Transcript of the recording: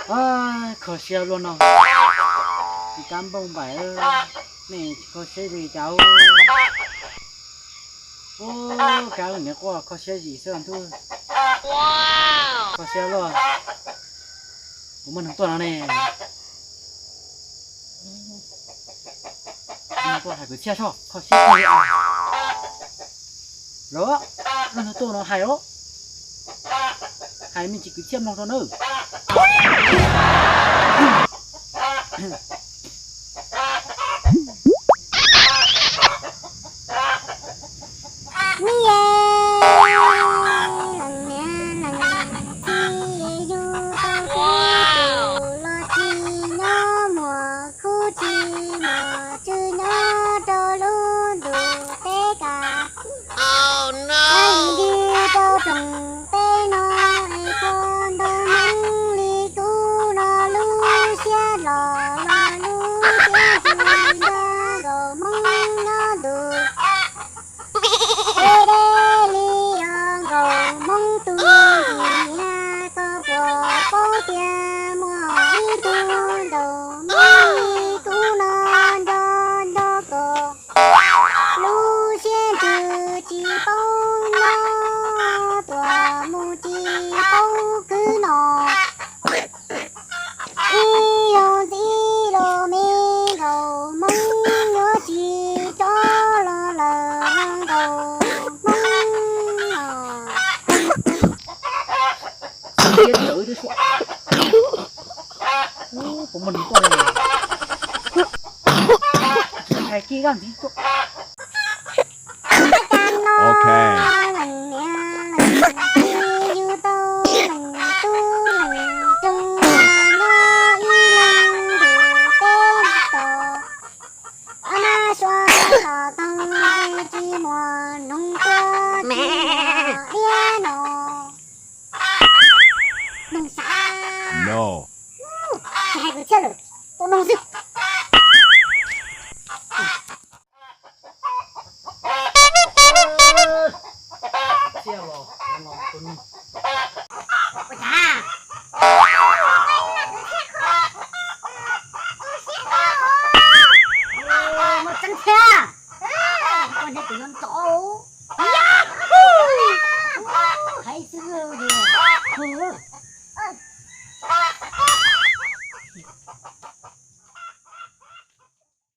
Kho siab luaj no, tsis kab npauj npaim, nej tsis kho siab li cas. Ub, kab niag quaj kho siab zim xwb ntuj. Kho siab luaj, kuv muaj neeg tuaj no ne. Tuaj hais kwv txhiaj soj kho siab. Los, leej twg tuaj no hais os, hais me ntsis kwv txhiaj mloog rau nawb. Niam leej niam leej txiv, yus tau kuv tus los tsis nyob muaj khub tsis muaj tswv nyob rau lub ntuj teb kas. Ib ntsis rau rooj teb no es kho nrog Hmoob li kuv no lub siab los los lub siab ntsws nrog nkaus Hmoob nyob ntuj teb deb li os nkaus Hmoob tus ntxim na. Koj puas paub tias muaj ib tug nkaus Hmoob li kuv no nco nco koj lub siab ntsws tsis paub nyob tuaj mus tsis paub kwv no. Ib zaug ntxiv los me nkaus Hmoob yuav tsis tso los lawm nkaus Hmoob os. Xiv tiab tawv twb suav. Ub, puas muaj neeg tuaj li? Hais kiag zaj ntxiv tuaj. Ok. Leej niam leej txiv, yus tau leej tub leej roog nyob ib leeg ntuj teb tos. Ob nab sua los toog tsis muaj noog tuaj tsis muaj diab no. Noog sav. Tsis hais kwv txhiaj lawm, tua noog xwb. Txhiaj los tua noog. Ua cas? Muaj tseeb thiab. Ua ntej kuv yuav ntxov.